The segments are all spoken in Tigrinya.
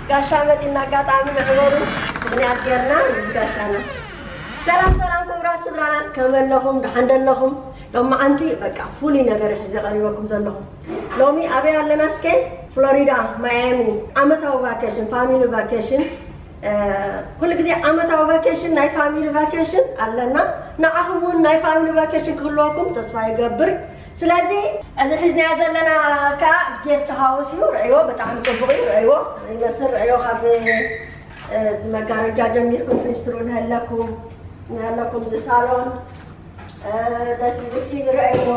ጋሻ መፂና ኣጋጣሚ መዕበሩ ምኽንያት ጌርና እዚ ጋሻና። ሰላም ሰላም ክቡራት ስድራና፣ ከመይ ኣለኹም? ደሓን ዶ ኣለኹም? ሎማዓንቲ በቃ ፍሉይ ነገር ሒዘ ቀሪበኩም ዘለኹ። ሎሚ ኣበይ ኣለና እስከ? ፍሎሪዳ ማያሚ ዓመታዊ ቫኬሽን፣ ፋሚሊ ቫኬሽን። ኩሉ ግዜ ዓመታዊ ቫኬሽን፣ ናይ ፋሚሊ ቫኬሽን ኣለና። ንዓኹም እውን ናይ ፋሚሊ ቫኬሽን ክህልወኩም ተስፋ ይገብር። ስለዚ እዚ ሒዝናዮ ዘለና ከዓ ጌስት ሃውስ እዩ። ርእይዎ፣ ብጣዕሚ ፅቡቕ እዩ። ርእይዎ ይመስል። ርእይዎ ካብ እዚ መጋረጃ ጀሚርኩም፣ ፊስትሩ ንሃለኩም፣ ንሃለኩም እዚ ሳሎን ደስ ዝብል ቲቪ ርእይዎ።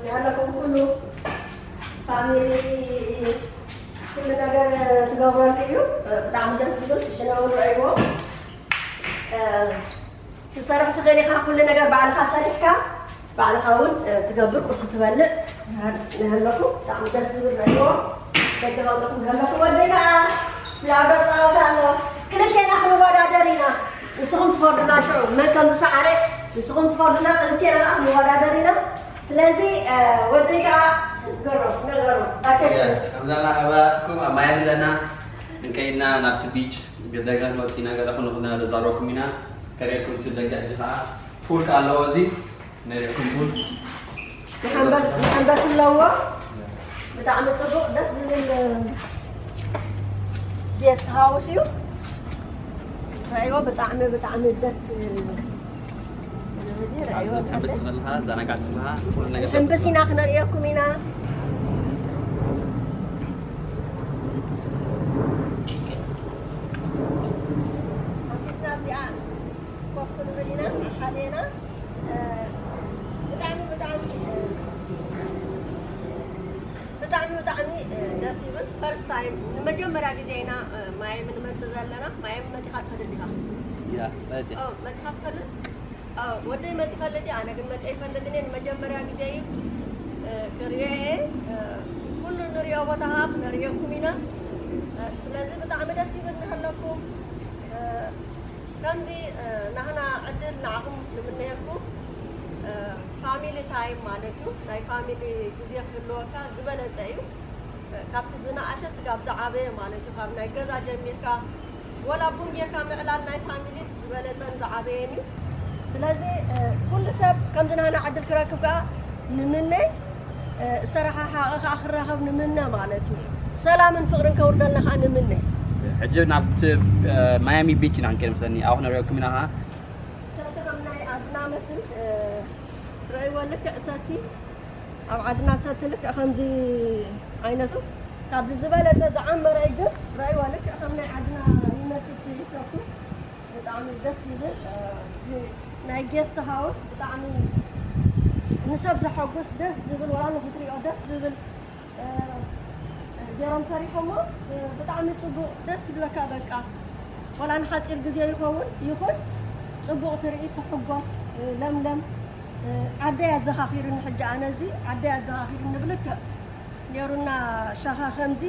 ንሃለኩም ኩሉ ፋሚሊ ኩሉ ነገር ትገብረሉ እዩ። ብጣዕሚ ደስ ዝብል ሽነውን ርእይዎ። ትሰርሕ ትኽእል ኢኻ። ኩሉ ነገር ባዕልኻ ሰሪሕካ ባዕልኻ እውን ትገብር፣ ቁርሲ ትበልዕ። ንሃለኩም ብጣዕሚ ደስ ዝብል ርእይዎ። ደገ ኣለኩም፣ ንሃለኩም ወደይ ከዓ ላዕሎ ጸወታ ኣሎ። ክልቴና ክንወዳደር ኢና። ንስኹም ትፈርዱና ሽዑ መን ከም ዝሰዓረ ንስኹም ትፈርዱና። ክልቴና ከዓ ክንወዳደር ኢና። ስለዚ ወደይ ከዓ ገሮም ነገሩ ኣከሽ ከምዛ ናባትኩም ኣብ ማይ ኣለና። እንከይድና ናብቲ ቢች ብደገ ክንወፅእ ኢና። ገለ ክንኹና ዛረብኩም ኢና። ከርእየኩም እቲ ደገ ሕጂ ከዓ ፑል ኣለዎ። እዚ ነርእየኩም ፑል ንሓንበስ ኣለዎ። ብጣዕሚ ፅቡቕ ደስ ዝብል ጌስት ሃውስ እዩ። ርእይዎ፣ ብጣዕሚ ብጣዕሚ ደስ ዝብል እዩ። ርእይዎ፣ ኣብዚ ሕንብስ ትበልኻ፣ ዛናጋዕ ትበልኻ፣ ኩሉ ነገር ሕንብስ ኢና ክነርእየኩም ኢና። ኣንቢስና ኣብዚኣ ኮፍ ክንብል ኢና፣ ሓደ ኢና። ብጣዕሚ ብጣዕሚ ብጣዕሚ ብጣዕሚ ደስ ይብል። ፈርስት ታይም፣ ንመጀመርያ ግዜ ኢና ማያሚ ንመጽእ ዘለና። ማያሚ መጺኻ ትፈልጥ ዲኻ? ያ ማለት እዩ። መጺኻ ትፈልጥ? ወደይ መጺ ፈልጥ እየ፣ ኣነ ግን መጺ ኣይፈልጥን እየ። ንመጀመርያ ግዜ እዩ ክርእዮ እየ። ኩሉ ንሪኦ ቦታ ከዓ ክነርእየኩም ኢና። ስለዚ ብጣዕሚ ደስ ይብል ንሃለኩም። ከምዚ ናህና ዕድል ንዓኹም ንምነየልኩም። ፋሚሊ ታይም ማለት እዩ። ናይ ፋሚሊ ግዜ ክህልወካ ዝበለፀ እዩ። ካብቲ ዝነኣሸ ስጋብ ዝዓበየ ማለት እዩ። ካብ ናይ ገዛ ጀሚርካ ወላ ቡን ጌርካ ምዕላል ናይ ፋሚሊ ዝበለፀን ዝዓበየን እዩ። ስለዚ ኩሉ ሰብ ከምዚ ናህና ዕድል ክረክብ ከዓ ንምነ። ዝተረሓሓቐ ከዓ ክራኸብ ንምነ ማለት እዩ። ሰላምን ፍቕርን ከውርደልና ከዓ ንምነ። ሕጂ ናብቲ ማያሚ ቢች ኢና ክንከይድ ምስለኒ ኣብኡ ነሪኦኩም ኢና ከዓ ሰቲ ከም ናይ ዓድና መስል ረይዎ ልክዕ ሰቲ ኣብ ዓድና ሰቲ ልክዕ ከምዚ ዓይነቱ ካብዚ ዝበለፀ ዝዓመረ እዩ ግን ረይዎ ልክዕ ከም ናይ ዓድና ይመስል ይሰቱ ብጣዕሚ ደስ ይብል። ናይ ጌስት ሃውስ ብጣዕሚ ንሰብ ዘሐጉስ ደስ ዝብል ዋላ ንክትሪኦ ደስ ዝብል ገይሮም ሰሪሖሞ። ብጣዕሚ ፅቡቅ ደስ ዝብለካ በቃ ዋላ ንሓፂር ግዜ ይኸውን ይኹን ፅቡቅ ትርኢ ትሕጎስ። ለምለም ዓደይ ኣዘኻኺሩኒ ሕጂ ኣነ እዚ ዓደይ ኣዘኻኺሩኒ ብልክዕ ነይሩና ሻኻ ከምዚ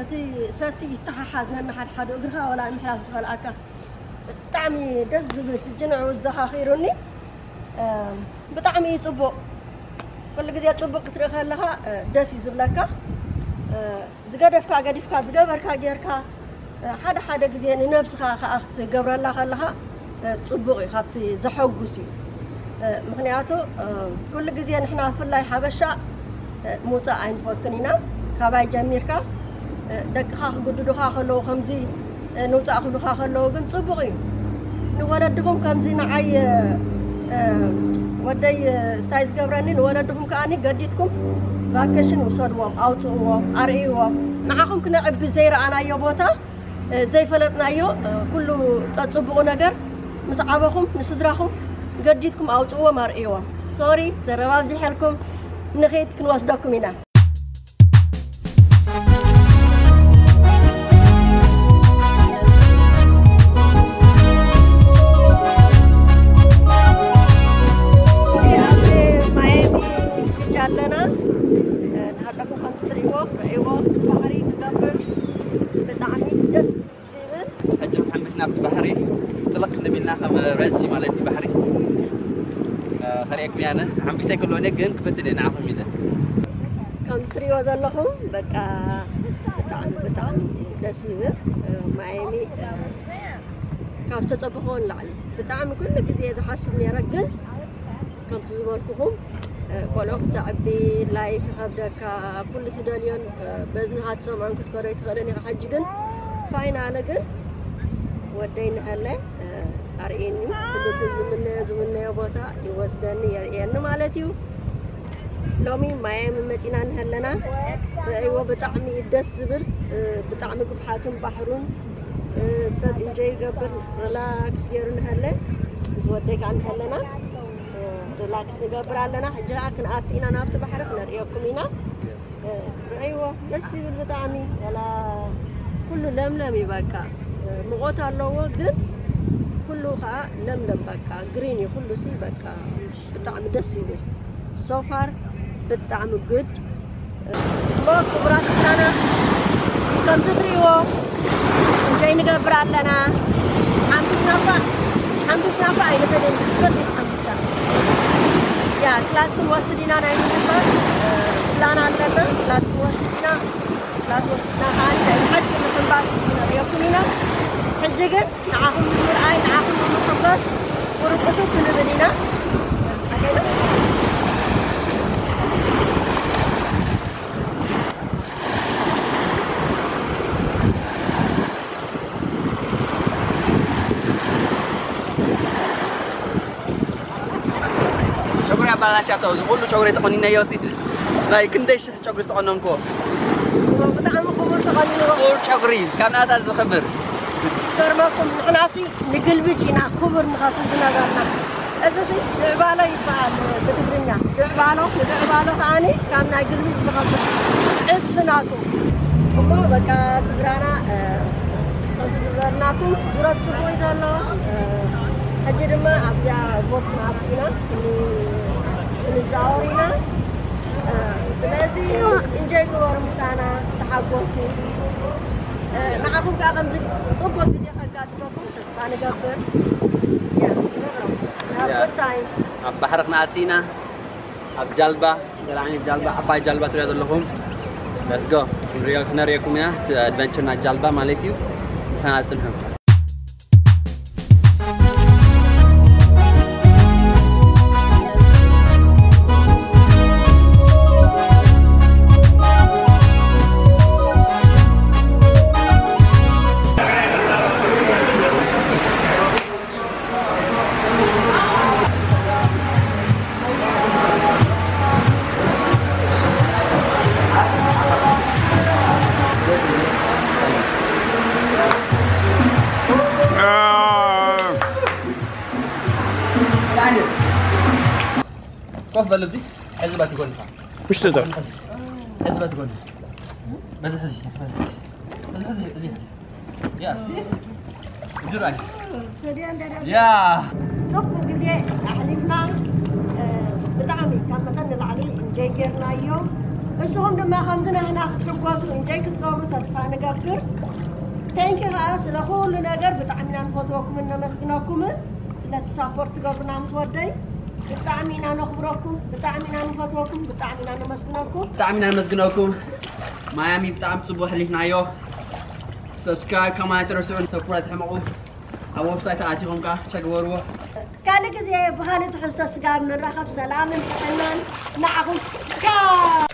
እቲ ሰቲ ይተሓሓዝ ነንሓድሓዱ እግርኻ ዋላ ምሕላፍ ዝኸልኣካ ብጣዕሚ ደስ ዝብል ሕጂ ንዕኡ ዘኻኺሩኒ። ብጣዕሚ እዩ ፅቡቕ። ኩሉ ግዜ ፅቡቕ ክትርኢ ከለኻ ደስ እዩ ዝብለካ። ዝገደፍካ ገዲፍካ ዝገበርካ ጌርካ ሓደ ሓደ ግዜ ንነብስኻ ከዓ ክትገብረላ ከለኻ ፅቡቕ እዩ፣ ካብቲ ዘሐጉስ እዩ። ምኽንያቱ ኩሉ ግዜ ንሕና ብፍላይ ሓበሻ ምውፃእ ኣይንፈቱን ኢና። ካባይ ጀሚርካ ደቅኻ ክግድዱኻ ከለዉ ከምዚ ንውፃእ ክብሉኻ ከለዉ ግን ፅቡቕ እዩ። ንወለድኹም ከምዚ ንዓይ ወደይ ስታይ ዝገብረኒ ንወለድኹም ከዓኒ ገዲድኩም ቫኬሽን ውሰድዎም፣ ኣውፅእዎም፣ ኣርእይዎም። ንዓኹም ክነዕቢ ዘይረኣናዮ ቦታ ዘይፈለጥናዮ ኩሉ ፀፅቡቑ ነገር ምስ ዓበኹም ንስድራኹም ገዲድኩም ኣውፅእዎም ኣርእይዎም። ሶሪ ዘረባ ኣብዚሐልኩም ንኺድ ክንወስደኩም ኢና። ኣለና ንሃለኩም ከምዚ ትርእይዎ ርእይዎ ባሕሪ ክገብር ብጣዕሚ ደስ ዝብል። ሕጂ ክትሕምስ ናብቲ ባሕሪ ጥልቕ ክንብል ኢና ከም ረሲ ማለት እዩ ባሕሪ። ከርእየኩም እያ ኣነ ሓምቢሰ ኣይከለውን እየ ግን ክፈትን እየ ንዓኹም ኢለ። ከምዚ እዮ ዘለኹም በቃ ብጣዕሚ ብጣዕሚ ደስ ይብል። ማያሚ ካብ ተጸበኹዎ ንላዕሊ ብጣዕሚ ኩሉ ግዜ ዝሓስብ ነይረ፣ ግን ከምቲ ዝበልኩኹም ቆልዑ ክተዕቢ፣ ላይፍ ይኸብደካ፣ ኩሉ ትደልዮን በዝንኻ ትሰምዖን ክትከዶ ይትኽእልን ኢኻ። ሕጂ ግን ፋይናሊ ግን ወደይ ንሀለ ኣርእየኒ፣ ኩሉ እቲ ዝምነዮ ዝምነዮ ቦታ ይወስደኒ የርእየኒ ማለት እዩ። ሎሚ ማያሚ መፂና እንሀለና ርእይዎ፣ ብጣዕሚ እዩ ደስ ዝብል። ብጣዕሚ ግፍሓቱን ባሕሩን ሰብ ኢንጆይ ይገብር፣ ሪላክስ ገይሩ እንሀለ ምስ ወደይ ከዓ እንሀለና ሪላክስ ንገብር ኣለና። ሕጂ ከዓ ክንኣቱ ኢና ናብቲ ባሕሪ ክነርእየኩም ኢና። ርእይዎ ደስ ይብል ብጣዕሚ። ወላ ኩሉ ለምለም እዩ በቃ። ሙቐት ኣለዎ ግን ኩሉ ከዓ ለምለም በቃ ግሪን እዩ ኩሉ ሲ በቃ ብጣዕሚ ደስ ይብል። ሶፋር ብጣዕሚ ጉድ እሞ ክቡራት ምሳና ከምዚ ትርእይዎ እንጆይ ንገብር ኣለና። ሓምቢስና እኳ ሓምቢስና እኳ ኣይንኽእልን። ሓምቢስና ያ ክላስ ክንወስድ ኢና ናይ ምንባር ፕላን ኣለና። ክላስ ክንወስድ ኢና። ክላስ ወሲድና ከዓኒ ናይ ብሓቂ ምሕንባስ ነርእየኩም ኢና። ሕጂ ግን ንዓኹም ንምርኣይ ንዓኹም ንምሕጓስ ቁርጥቱ ክንብል ኢና። ጨጉሪ ኣባላሻቶ እዚ ኩሉ ጨጉሪ ተቆኒነዮ ሲ ናይ ክንደይ ሽሕ ጨጉሪ ዝተቆነንኩዎ። ብጣዕሚ ክቡር ተቆኒንዎ። ክቡር ጨጉሪ ካብ ናታ ዝኽብር። ገርመኩም ንሕናሲ ንግልብጭ ኢና ክቡር ንኸፍል ዝነበርና። እዚሲ ምዕባለ ይበሃል ብትግርኛ። ምዕባሎ ንምዕባሎ ከዓኒ ካብ ናይ ግልብጭ ዝኸፍል ዕፅፊ ናቱ። እሞ በቃ ስድራና ከምቲ ዝበልናኩም ዙረት ጽቡቕ እዩ ዘሎ። ሕጂ ድማ ኣብዚኣ ቦት ንኣቱ ኢና ክንዛወር ኢና። ስለዚ እንጆይ ግበሩ ምሳና ተሓጎሱ። ንዓኹም ከዓ ከምዚ ጽቡቕ ግዜ ከጋጥመኩም ተስፋ ንገብር። ያ፣ ንገብሮ። ያ። ጉድ ታይም። ኣብ ባሕሪ ክንኣቲ ኢና። ኣብ ጃልባ ገለ ዓይነት ጃልባ ዓባይ ጃልባ ትሪኣ ዘለኹም። ለስጎ ክንሪኦ ክነርእየኩም ኢና። እቲ ኣድቨንቸር ናይ ጃልባ ማለት እዩ። ምሳና ጽንሑ። ኮፍ በል። እዚ ሕዚ ባት ይጎልካ። ውሽጢ ዶ? ሕዚ ባት ይጎልካ። በዚ ሕዚ፣ በዚ ሕዚ፣ በዚ ሕዚ፣ እዚ ሕዚ። ያ፣ ሲ? እጅራይ። ያ። ጽቡቕ ግዜ ኣሕሊፍና፣ እ፣ ብጣዕሚ ካብ መጠን ንላዕሊ እንጆይ ጌርናዮ። ንስኹም ድማ ከምዚ ናህና ክትሕጎሱ እንጆይ ክትገብሩ ተስፋ ንገብር። ቴንኪ ከኣ ስለ ኩሉ ነገር ብጣዕሚ ኢና ንፈትወኩምን ነመስግነኩምን ስለቲ ሳፖርት ትገብሩና ምስ ወደይ። ብጣዕሚ ኢና ነኽብረኩም፣ ብጣዕሚ ኢና ንፈትወኩም፣ ብጣዕሚ ኢና ነመስግነኩም። ብጣዕሚ ኢና ነመስግነኩም። ማያሚ ብጣዕሚ ጽቡቕ ኣሕሊፍናዮ። ሰብስክራይብ ከማን ኣይትረስዑ፣ ሰብስክራይብ ትሕመቑ። ኣብ ዌብሳይት ኣቲኹም ከኣ ቸክ ግበርዎ። ካልእ ግዜ ብኻልእ ትሕዝቶ ስጋብ ንራኸብ ሰላምን ጥዕናን ንዓኹም። ቻው።